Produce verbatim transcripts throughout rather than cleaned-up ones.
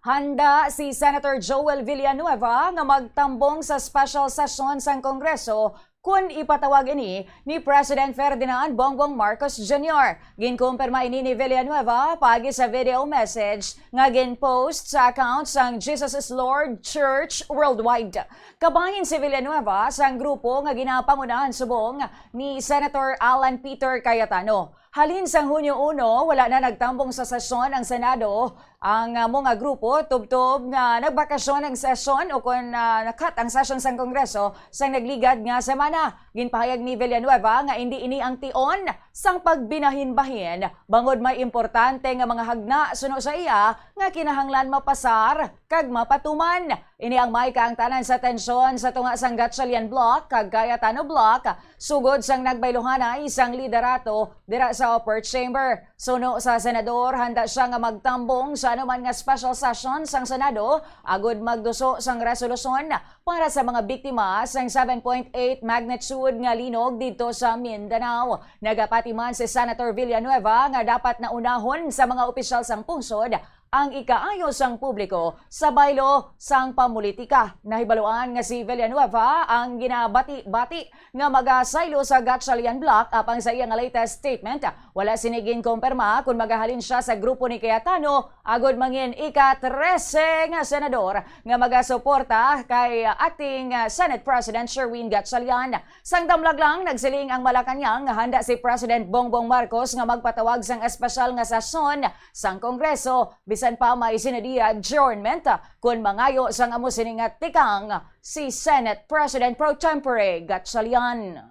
Handa si Senator Joel Villanueva nga magtambong sa special session sang Kongreso kon ipatawag ini ni President Ferdinand Bongbong Marcos Junior. Ginkumpirma ini ni Villanueva paagi sa video message nga gin-post sa account sang Jesus is Lord Church Worldwide. Kabahin si Villanueva sang grupo nga ginapangunahan subong ni Senator Alan Peter Cayetano. Halin sang Hunyo uno, wala na nagtambong sa sesyon ang Senado. Ang, ah, amo nga grupo tubtob nga nagbakasyon ang sesyon o kon, ah, na-cut ang session sang Kongreso sang nagligad nga semana. Ginpahayag ni Villanueva nga indi ini ang tion sang pagbinahin-bahin, bangod may importante nga mga hagna suno sa iya nga kinahanglan mapasar kag mapatuman. Ini ang may kaangtanan sa tensyon sa tunga sang Gatchalian Bloc kag Cayetano Bloc, sugod sang nagbayluhanay sang liderato dira sa upper chamber. Suno sa senador, handa sia nga magtambong sa anuman nga special session sang Senado agud magduso sang resolusyon para sa mga biktima sang seven point eight magnitude nga linog didto sa Mindanao. Nagapati man si Senator Villanueva nga dapat na unahon sa mga opisyal sang pungsod ang ikaayo sang publiko sa baylo sang pamulitika. Nahibaluan nga si Villanueva ang ginabati-bati nga magasaylo sa Gatchalian Bloc, apang sa iya nga latest statement, wala sini ginkumpirma kon magahalin sia sa grupo ni Cayetano agud mangin ika-trese nga senador nga magasuporta kay acting Senate President Sherwin Gatchalian. Sang damlag lang, nagsiling ang Malacañang nga handa si President Bongbong Marcos nga magpatawag sang espesyal nga sesyon sang Kongreso, bisan pa may sinodiya adjournment, kon mangayo sang amo sini nga tikang si Senate President Pro Tempore Gatchalian.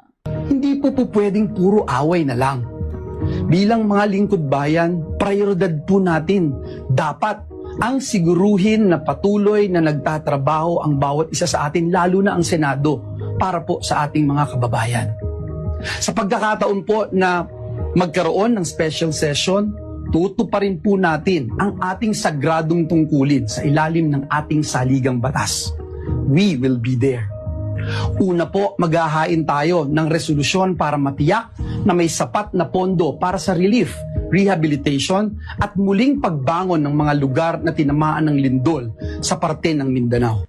Hindi po po pwedeng puro away na lang. Bilang mga lingkod bayan, prioridad po natin dapat ang siguruhin na patuloy na nagtatrabaho ang bawat isa sa atin, lalo na ang Senado, para po sa ating mga kababayan. Sa pagkakataon po na magkaroon ng special session, tutuparin po natin ang ating sagradong tungkulin sa ilalim ng ating saligang batas. We will be there. Una po, maghahain tayo ng resolusyon para matiyak na may sapat na pondo para sa relief, rehabilitation, at muling pagbangon ng mga lugar na tinamaan ng lindol sa parte ng Mindanao.